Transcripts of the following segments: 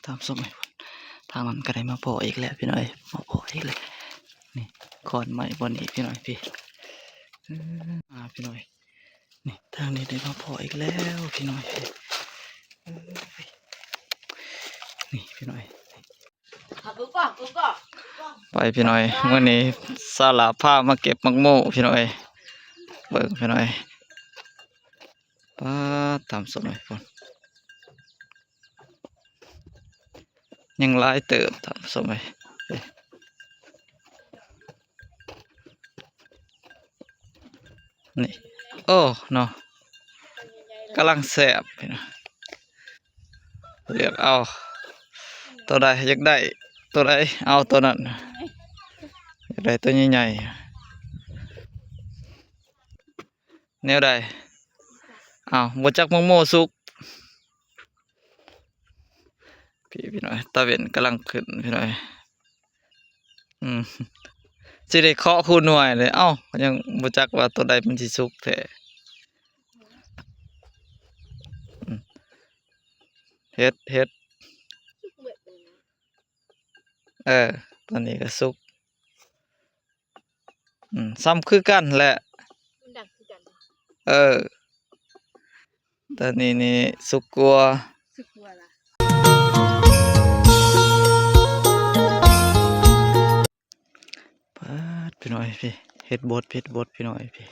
ທ່ານຜູ້ຊົມເອີຍ ທາງນັ້ນກໍໄດ້ມາພໍ້ອີກແລ້ວພີ່ນ້ອງເອີຍ ມາພໍ້ອີກແລ້ວ. ນີ້ ຂອນໄມ້ບ່ອນນີ້ພີ່ນ້ອງເອີຍ ພີ່ ເອີ ອ່າ ພີ່ນ້ອງເອີຍ ນີ້ ທາງນີ້ໄດ້ມາພໍ້ອີກແລ້ວພີ່ນ້ອງເອີຍ ເອີ ນີ້ພີ່ນ້ອງເອີຍ. ໄປພີ່ນ້ອງເອີຍ ມື້ນີ້ສາວຫຼ້າພາມາເກັບໝາກໂມພີ່ນ້ອງເອີຍ ເບິ່ງພີ່ນ້ອງເອີຍ ປາດ ທ່ານຜູ້ຊົມເອີຍ ພຸ້ນ ຍັງຫຼາຍເຕີບທ່ານຜູ້ຊົມເອີຍ ນີ້ ໂອ້ ເນາະ ກຳລັງແຊບພີ່ນ້ອງ ເລືອກເອົາ ໂຕໃດ ຢາກໄດ້ໂຕໃດ ເອົາໂຕນັ້ນ ຢາກໄດ້ໂຕໃຫຍ່ໆ ແນວໃດ ອ້າວ ບໍ່ຈັກໝາກໂມສຸກ ພີ່ ພີ່ນ້ອງ ຕາເວັນກຳລັງຂຶ້ນພີ່ນ້ອງ ອືມ ຊິໄດ້ເຄາະຄູ່ໜ່ວຍເລີຍ ເອົ້າ ຍັງບໍ່ຈັກວ່າໂຕໃດມັນຊິສຸກແທ້ ອືມ ເຫັດ ເຫັດ ເອີ ຕອນນີ້ກໍສຸກ ອືມ ສ່ຳຄືກັນແຫຼະ ມັນດັງຄືກັນ ເອີ ແຕ່ນີ້ນີ້ສຸກກວ່າ ສຸກກວ່າລະ ປາດ ພີ່ນ້ອງເອີຍ ພີ່ ເຫັດບົດ ເຫັດບົດ ພີ່ນ້ອງເອີຍ ພີ່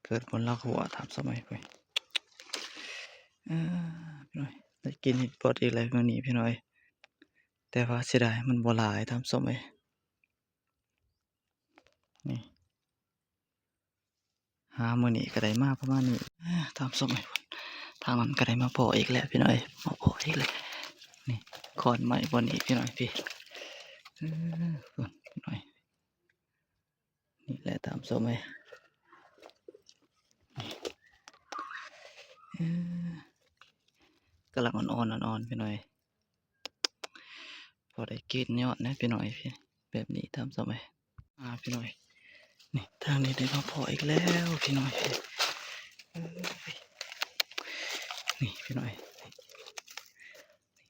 ເກີດມົນລະຫົວ ທ່ານຜູ້ຊົມເອີຍ ເອີ ພີ່ນ້ອງເອີຍ ໄດ້ກິນເຫັດບົດອີກແລ້ວມື້ນີ້ ພີ່ນ້ອງເອີຍ ແຕ່ວ່າເສຍດາຍມັນບໍ່ຫຼາຍ ທ່ານຜູ້ຊົມເອີຍ. ນີ້ ຫາມື້ນີ້ກໍໄດ້ມາປະມານນີ້ ເອີ ທ່ານຜູ້ຊົມເອີຍ ທາງນັ້ນກໍໄດ້ມາພໍ້ອີກແລ້ວພີ່ນ້ອງເອີຍ ມາພໍ້ອີກແລ້ວ ນີ້ ຂອນໄມ້ບ່ອນນີ້ພີ່ນ້ອງເອີຍ ພີ່ ເອີ ພີ່ນ້ອງເອີຍ ນີ້ແຫຼະທ່ານຜູ້ຊົມເອີຍ ເອີ ກຳລັງອ່ອນໆ ອ່ອນໆ ພີ່ນ້ອງເອີຍ. ພໍໄດ້ກິນຍອດນະພີ່ນ້ອງເອີຍ ແບບນີ້ທ່ານຜູ້ຊົມເອີຍ ອ່າ ພີ່ນ້ອງເອີຍ ນີ້ ທາງນີ້ໄດ້ມາພໍ້ອີກແລ້ວພີ່ນ້ອງເອີຍ ເອີຍ ນີ້ພີ່ນ້ອງເອີຍ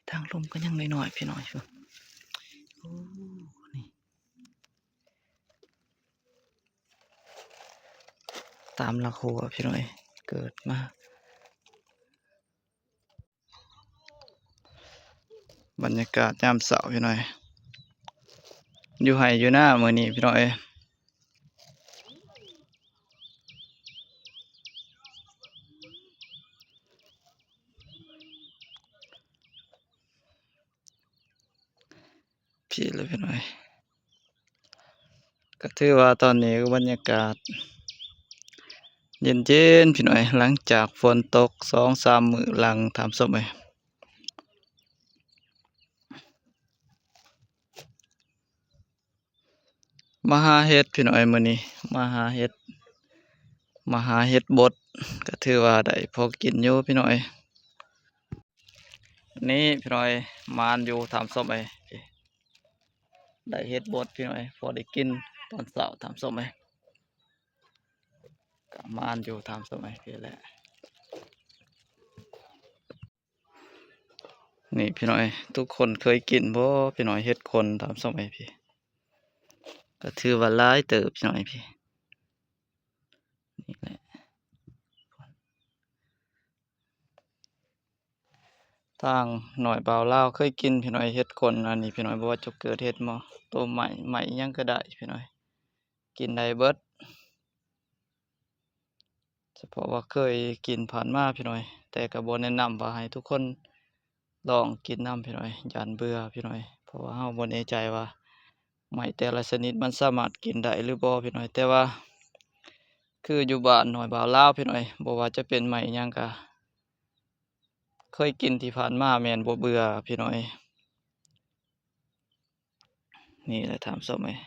ທາງລົມກໍຍັງນ້ອຍໆ ພີ່ນ້ອງເອີຍ ໂອ້ ນີ້ ຕາມລະຂົວພີ່ນ້ອງເອີຍ ເກີດມາ ບັນຍາກາດຍາມເຊົ້າພີ່ນ້ອງເອີຍ ຢູ່ໄຮ່ຢູ່ນາມື້ນີ້ພີ່ນ້ອງເອີຍ ພີ້ລະພີ່ນ້ອງເອີຍ ກໍຖືວ່າຕອນນີ້ກໍບັນຍາກາດເຢັນໆ ພີ່ນ້ອງເອີຍ ຫຼັງຈາກຝົນຕົກສອງສາມມື້ຫຼັງ ທ່ານຜູ້ຊົມເອີຍ ມາຫາເຫັດພີ່ນ້ອງເອີຍ ມື້ນີ້ມາຫາເຫັດ ມາຫາເຫັດບົດ ກໍຖືວ່າໄດ້ພໍກິນຢູ່ພີ່ນ້ອງເອີຍ. ນີ້ພີ່ນ້ອງເອີຍ ໝານຢູ່ທ່ານຜູ້ຊົມເອີຍ ໄດ້ເຫັດບົດພີ່ນ້ອງເອີຍ ພໍໄດ້ກິນຕອນເຊົ້າທ່ານຜູ້ຊົມເອີຍ ກໍໝານຢູ່ທ່ານຜູ້ຊົມເອີຍ ພີ້ແຫຼະ ນີ້ພີ່ນ້ອງເອີຍ ທຸກຄົນເຄີຍກິນບໍ່ພີ່ນ້ອງເອີຍ ເຫັດຂົນທ່ານຜູ້ຊົມເອີຍ ພີ້ ກໍຖືວ່າຫຼາຍເຕີບພີ່ນ້ອງເອີຍ ພີ້ ນີ້ແຫຼະ ທາງນ້ອຍບ່າວລາວເຄີຍກິນພີ່ນ້ອງເອີຍ ເຫັດຂົນອັນນີ້ພີ່ນ້ອງເອີຍ ບໍ່ວ່າຈະເກີດເຫັດໝໍ້ ໂຕໄໝ້ ໄໝ້ອີ່ຫຍັງກໍໄດ້ພີ່ນ້ອງເອີຍ ກິນໄດ້ເບິດ ສະເພາະວ່າເຄີຍກິນຜ່ານມາພີ່ນ້ອງເອີຍ ແຕ່ກໍບໍ່ແນະນຳວ່າໃຫ້ທຸກຄົນລອງກິນນຳພີ່ນ້ອງເອີຍ ຢ້ານເບື່ອພີ່ນ້ອງເອີຍ ເພາະວ່າເຮົາບໍ່ແນ່ໃຈວ່າໄມ້ແຕ່ລະຊະນິດມັນສາມາດກິນໄດ້ຫຼືບໍ່ພີ່ນ້ອງເອີຍ ແຕ່ວ່າຄືຢູ່ບ້ານນ້ອຍບ່າວລາວພີ່ນ້ອງເອີຍ ບໍ່ວ່າຈະເປັນໄມ້ຫຍັງກໍ ເຄີຍກິນທີ່ຜ່ານມາແມ່ນບໍ່ເບື່ອພີ່ນ້ອງເອີຍ ນີ້ແຫຼະທ່ານຜູ້ຊົມເອີຍ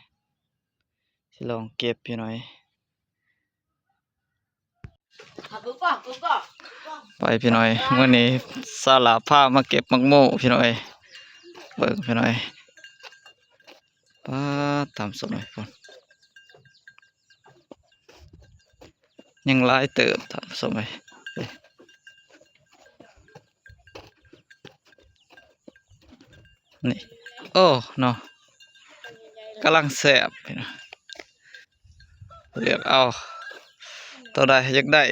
ຊິລອງເກັບພີ່ນ້ອງເອີຍ ໄປພີ່ນ້ອງເອີຍ ມື້ນີ້ສາວຫຼ້າພາມາເກັບໝາກໂມພີ່ນ້ອງເອີຍ ເບິ່ງພີ່ນ້ອງເອີຍ ປາດ ທ່ານຜູ້ຊົມເອີຍ ພຸ້ນ ຍັງຫຼາຍເຕີບ ທ່ານຜູ້ຊົມເອີຍ ເອີ ນີ້ ນີ້ ໂອ້ ເນາະ ກຳລັງແຊບ ເລືອກເອົາ ໂຕໃດ ຢາກໄດ້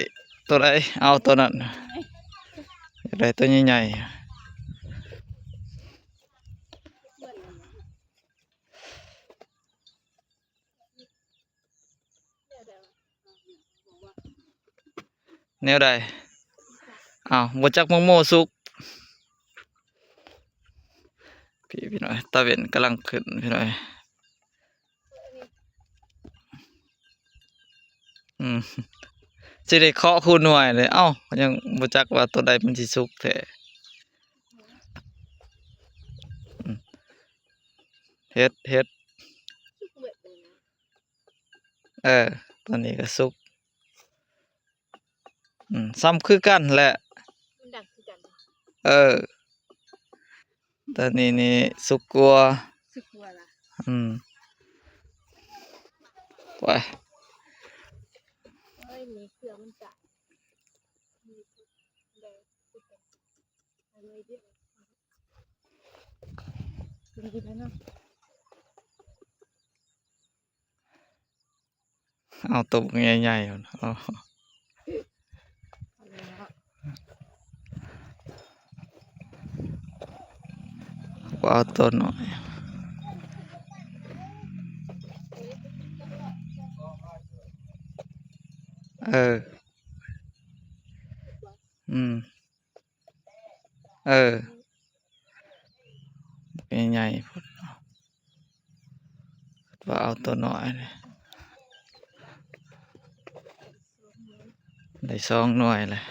ໂຕໃດ ເອົາໂຕນັ້ນ ຢາກໄດ້ໂຕໃຫຍ່ໆ. ແນວໃດ? ອ້າວ ບໍ່ຈັກໝາກໂມສຸກ. ພີ່ ພີ່ນ້ອງ ຕາເວັນກຳລັງຂຶ້ນ ພີ່ນ້ອງ. ອືມ ຊິໄດ້ເຄາະຄູ່ໜ່ວຍເລີຍ. ເອົ້າ ຍັງບໍ່ຈັກວ່າໂຕໃດມັນຊິສຸກແທ້. ອືມ ເຫັດ ເຫັດ ເອີ ຕອນນີ້ກໍສຸກ. ອືມ ຊ້ຳຄືກັນແຫຼະ ມັນດັງຄືກັນ. ເອີ ຕອນນີ້ນີ້ສຸກກວ່າ ສຸກກວ່າລະ. ອືມ ໄປ ໂອ້ຍ ມີເຄື່ອງມັນກະ ມີແດງ ເປັນດີແລ້ວເນາະ. ເອົາໂຕບັກໃຫຍ່ໆ ພຸ້ນ ເອົາ ບໍ່ເອົາໂຕນ້ອຍ. ເອີ ອືມ. ເອີ ໃຫຍ່ໂພດເນາະ ວ່າເອົາໂຕນ້ອຍນີ້ ໄດ້ສອງໜ່ວຍແລ້ວ.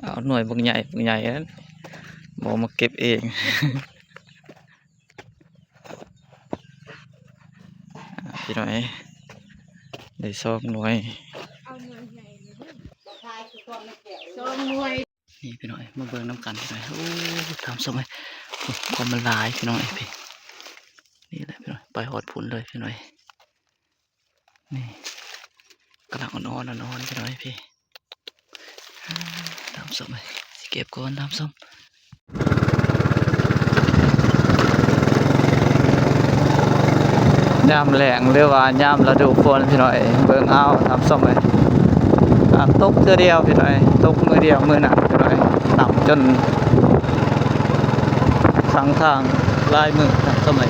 ເອົາໜ່ວຍບັກໃຫຍ່ ບັກໃຫຍ່ນັ້ນ ບໍ່ມາເກັບເອງ. ອ່າ ພີ່ນ້ອງເອີຍ ໄດ້ສອງໜ່ວຍ ເອົາໜ່ວຍໃຫຍ່ເລີຍເດີ ສອງໜ່ວຍ. ນີ້ພີ່ນ້ອງເອີຍ ມາເບິ່ງນຳກັນພີ່ນ້ອງເອີຍ. ໂອ້ ທ່ານຜູ້ຊົມເອີຍ ຄວັນມັນຫຼາຍພີ່ນ້ອງເອີຍ. ນີ້ແຫຼະພີ່ນ້ອງ ໄປຮອດພຸ້ນເລີຍພີ່ນ້ອງເອີຍ. ນີ້ ກຳລັງອ່ອນໆ ອ່ອນໆ ພີ່ນ້ອງເອີຍ ພີ່ ທ່ານຜູ້ຊົມເອີຍ ຊິເກັບກ່ອນທ່ານຜູ້ຊົມ. ຍາມແລ້ງ ຫຼືວ່າຍາມລະດູຝົນພີ່ນ້ອງເອີຍ ເບິ່ງເອົາທ່ານຜູ້ຊົມເອີຍ. ອ່າ ຕົກເທື່ອດຽວພີ່ນ້ອງເອີຍ ຕົກມື້ດຽວມື້ໜຶ່ງພີ່ນ້ອງເອີຍ ນ້ຳຈົນຂັງທາງຫຼາຍມື້ທ່ານຜູ້ຊົມເອີຍ.